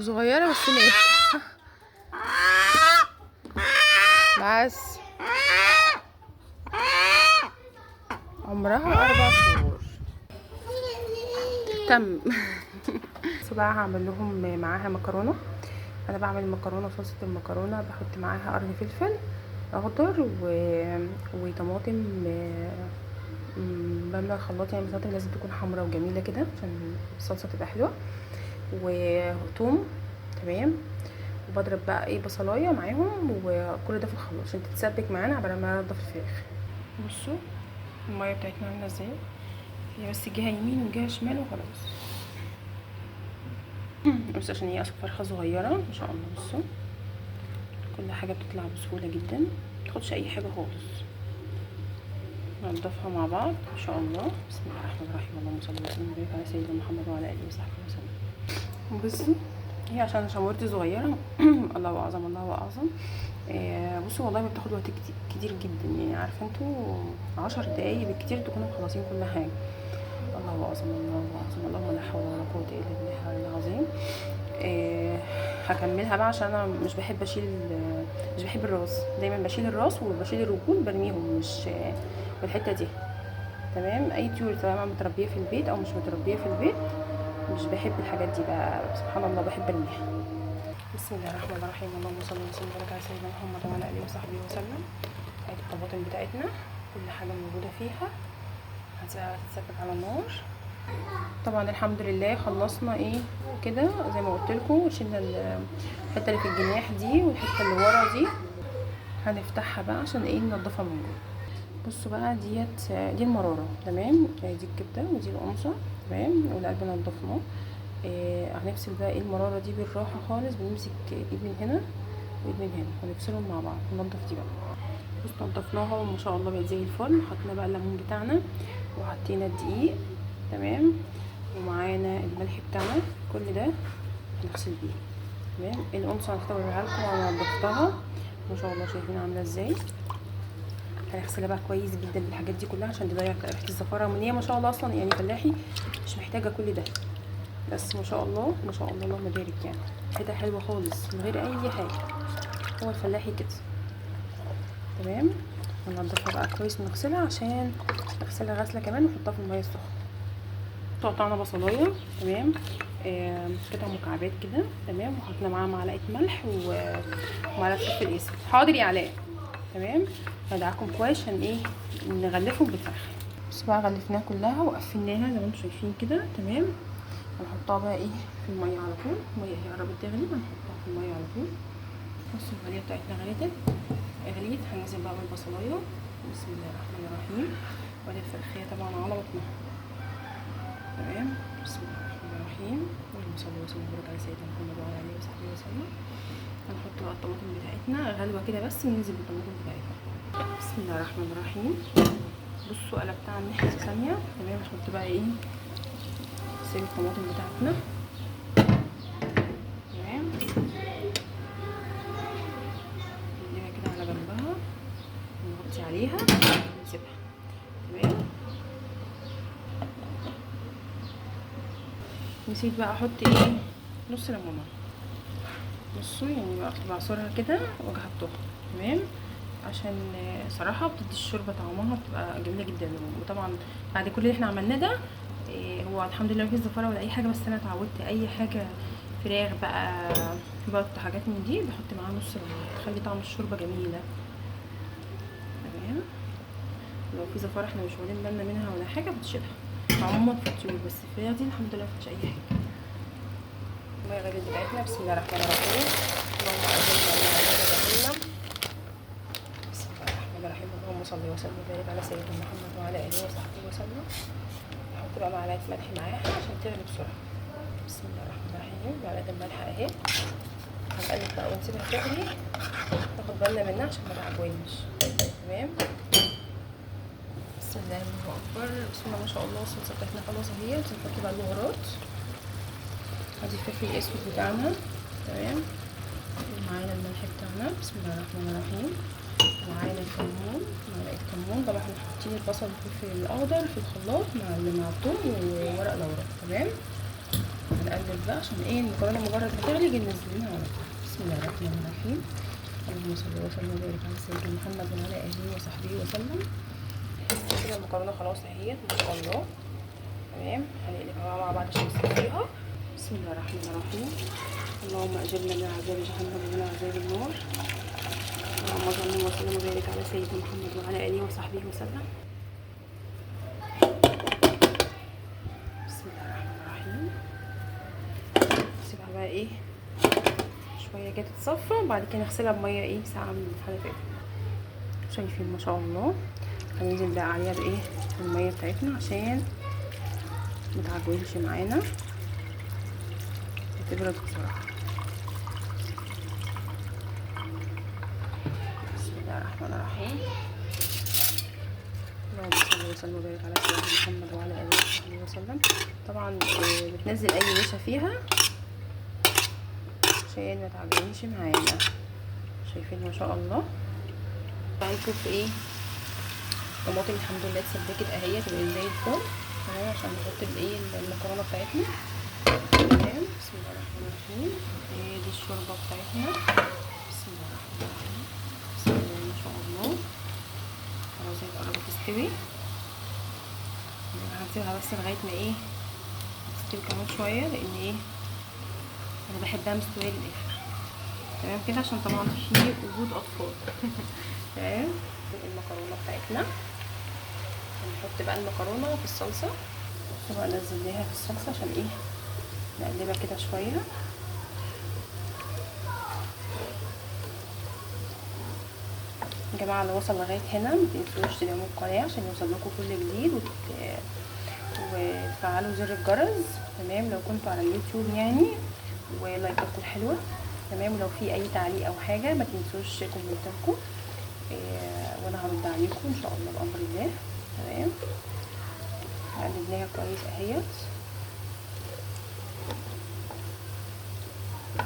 صغيرة بس ناشفة. بس عمرها 4 شهور. تم. بس بقى هعمل لهم معاها مكرونه. انا بعمل مكرونه، صلصه المكرونه بحط معاها قرن فلفل اخضر وطماطم، بملى الخلاط، يعني الطماطم لازم تكون حمرا وجميلة كده عشان الصلصه تبقى حلوة، وثوم. تمام. وبضرب بقى ايه بصلايه معاهم، وكل ده في الخلاط عشان تتسبك معانا قبل ما انضف الفراخ. بصوا المية بتاعتنا عامله ازاي، هي بس جهة يمين وجهه شمال وخلاص. بس عشان هي اصلا فرخة صغيرة ما شاء الله. بصوا كل حاجة بتطلع بسهولة جدا، ما تاخدش اي حاجة خالص. ننضفها مع بعض ان شاء الله. بسم الله الرحمن الرحيم، اللهم صل وسلم وبارك على سيدنا محمد وعلى اله وصحبه وسلم. بصوا هي عشان شمورتي صغيرة الله اعظم الله اعظم. بصوا والله ما بتاخد وقت كتير جدا، يعني عارفه انتوا 10 دقايق بالكتير تكونوا مخلصين كل حاجة. الله اعظم الله اعظم، اللهم لا حول ولا قوة الا بالله العلي العظيم. هكملها بقى عشان انا مش بحب اشيل، مش بحب الراس، دايما بشيل الراس وبشيل الرجول برميهم، مش والحتة دي. تمام. اي طيور سواء متربيه في البيت او مش متربيه في البيت، مش بحب الحاجات دي بقى، سبحان الله بحب ارميها. بسم الله الرحمن الرحيم، اللهم صل وسلم وبارك على سيدنا محمد وعلى اله وصحبه وسلم. ادي الطماطم بتاعتنا كل حاجة موجودة فيها، هتتسبك على النار. طبعا الحمد لله خلصنا ايه كده زي ما قلت لكم، شلنا الحتة اللي في الجناح دي والحتة اللي ورا دي، هنفتحها بقى عشان ايه ننضفها من جوه. بصوا بقى دي المرارة. تمام. دي الكبده ودي القمصه. تمام. والقلب نضفناه. هنفصل بقى ايه المرارة دي بالراحة خالص، بنمسك ايد من هنا وايد من هنا ونفصلهم مع بعض وننضف دي بقى. بصوا نضفناها وما شاء الله بقت زي الفل. حطينا بقى الليمون بتاعنا وحطينا الدقيق. تمام. ومعانا الملح بتاعنا، كل ده هنغسل بيه. تمام. القمصه هختبرها لكم وانا نضفتها ما شاء الله، شايفين عامله ازاي. هنغسلها بقى كويس جدا بالحاجات دي كلها عشان تضيع ريحه الزفاره، من هي ما شاء الله اصلا يعني فلاحي مش محتاجه كل ده، بس ما شاء الله ما شاء الله اللهم بارك، يعني ريحتها حلوة خالص من غير اي حاجة، هو الفلاحي كده. تمام. هننضفها بقى كويس ونغسلها، عشان نغسلها غسله كمان ونحطها في المية السخنة. قطعنا بصلايه. تمام. قطع مكعبات كده. تمام. وحطينا معاها معلقه ملح ومعلقة فلفل اسود. حاضر يا علاء. تمام. هندعكم كويس عشان ايه نغلفهم بالفرخه. بصوا بقى غلفناها كلها وقفلناها زي ما انتم شايفين كده. تمام. هنحطها بقى ايه في المية على طول. المية هي قربت تغلي، هنحطها في المية على طول. بصوا المية بتاعتنا غليت. هننزل بقى بالبصلايه. بسم الله الرحمن الرحيم. وادي الفرخيه طبعا على بطنها. تمام. بسم الله الرحمن الرحيم، اللهم صل وسلم وبارك على سيدنا محمد وعلى اله وصحبه وسلم. هنحط بقى الطماطم بتاعتنا غلوه كده بس، وننزل بالطماطم بتاعتنا. بسم الله الرحمن الرحيم. بصوا قلبتها على الناحية الثانية. تمام. نحط بقى ايه سيب الطماطم بتاعتنا. تمام. نديها كده على جنبها ونغطي عليها ونسيبها. تمام. نسيت بقى احط ايه نص ليمونه. بصوا يعني بقى بعصرها كده واجي احطها. تمام. عشان صراحة بتدي الشوربة طعمها بتبقى جميلة جدا. وطبعا بعد كل اللي احنا عملناه ده هو الحمد لله مفيش زفاره ولا اي حاجة، بس انا اتعودت اي حاجة فراخ بقى بط حاجات من دي بحط معاها نص ليمونه، تخلي طعم الشوربة جميلة. تمام. لو في زفاره احنا مش واخدين بالنا منها ولا حاجة بتشيلها عموما في الطيور، بس الفراخ دي الحمد لله مفيش اي حاجة. المية غليت بتاعتنا. بسم الله الرحمن الرحيم، اللهم اجرنا من عذاب جهنم. بسم الله الرحمن الرحيم، اللهم صل وسلم وبارك على سيدنا محمد وعلى اله وصحبه وسلم. نحط بقى معلقه ملح معاها عشان تغلي بسرعة. بسم الله الرحمن الرحيم. معلقه الملح اهي. هنقلب بقى ونسيبها تغلي، ناخد بالنا منها عشان ما تعجنش. تمام. بسم الله الله اكبر. بسم الله ما شاء الله الصلصه بتاعتنا خلاص اهي. نحط بقى البهارات، ادي الفلفل الاسود بتاعنا. تمام. ومعانا الملح بتاعنا. بسم الله الرحمن الرحيم. معانا الكمون، معلقه كمون. طبعا احنا حاطين البصل والفلفل الاخضر في الخلاط مع الثوم وورق لورا. تمام. هنقلب هنقلب بقى عشان ايه المكرونه مجرد ما تغلي ننزلها على طول. بسم الله الرحمن الرحيم. اللهم صل وسلم وبارك على سيدنا محمد وعلى اله وصحبه وسلم. كده المكرونه خلاص اهيت ما شاء الله. تمام، هنقلبها مع بعض عشان نصفيها. بسم الله الرحمن الرحيم. اللهم اجرنا من عذاب جهنم ومن عذاب النار. اللهم صل وسلم وبارك على سيدنا محمد وعلى اله وصحبه وسلم. بسم الله الرحمن الرحيم. نسيبها بقى ايه شوية كده تتصفى، وبعد كده نغسلها بميه ايه ساقعه من الحنفية. شايفين ما شاء الله. هننزل بقى عليها بايه المية بتاعتنا عشان ما تعجنش معانا وتبرد بسرعة. بسم الله الرحمن الرحيم. اللهم صل وسلم وبارك على سيدنا محمد وعلى اله وصحبه وسلم. طبعا بتنزل اي نشا فيها عشان ما تعجنش معانا. شايفين ما شاء الله. هنشوف ايه الطماطم الحمد لله اتسبكت اهي، تبقى زي الفل. تمام، عشان نحط الايه المكرونه بتاعتنا. تمام، بسم الله الرحمن الرحيم. دي الشوربة بتاعتنا. بسم الله الرحمن الرحيم. بسم الله ما شاء الله. خلاص هي قربت تستوي. هنسيبها بس لغاية ما ايه تستوي كمان شوية، لان ايه انا بحبها مستوية للاخر. تمام كده، عشان طبعا في وجود اطفال. تمام، المكرونه بتاعتنا هنحط بقى المكرونه في الصلصه. طبعا نزلناها في الصلصه عشان ايه نقلبها كده شوية. يا جماعة اللي وصل لغاية هنا ما تنسوش تدعموا القناة عشان يوصل لكم كل جديد، وتفعلوا زر الجرس. تمام، لو كنتوا على اليوتيوب يعني، ولايكاتكم الحلوة. تمام، ولو في اي تعليق او حاجة ما تنسوش كومنتاتكم، وانا هرد عليكم ان شاء الله بامر الله. تمام، قلبناها كويس اهيت.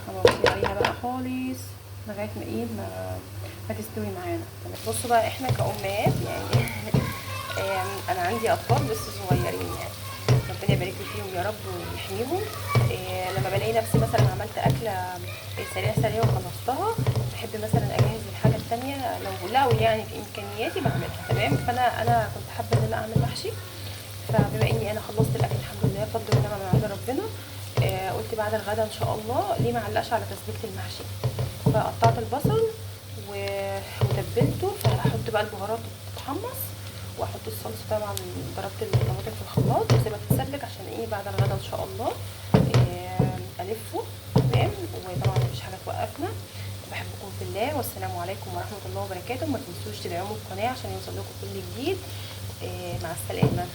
هنوصي عليها بقى خالص لغاية ما ايه ما تستوي معانا. تمام، بصوا بقى احنا كأمهات يعني انا عندي اطفال بس صغيرين يعني، ربنا يبارك لي فيهم يا رب ويحميهم. لما بلاقي نفسي مثلا عملت اكله سريعة سريعة وخلصتها، بحب مثلا اجهز الحاجة الثانية لو يعني في امكانياتي بعملها. تمام، فانا كنت حابة ان انا اعمل محشي، فبما اني انا خلصت الاكل الحمد لله فضل ونعمه من عند ربنا، قلت بعد الغدا ان شاء الله ليه ما علقش على تسبيكه المحشي. فقطعت البصل وتبلته، فهحط بقى البهارات تتحمص، واحط الصلصه. طبعا ضربت الطماطم في الخلاط واسيبها تتسبك عشان ايه بعد الغدا ان شاء الله الفه. تمام، وطبعا مفيش حاجة توقفنا. بحبكم في الله، والسلام عليكم ورحمة الله وبركاته. ما تنسوش تدعموا القناة عشان يوصل لكم كل جديد. مع السلامة.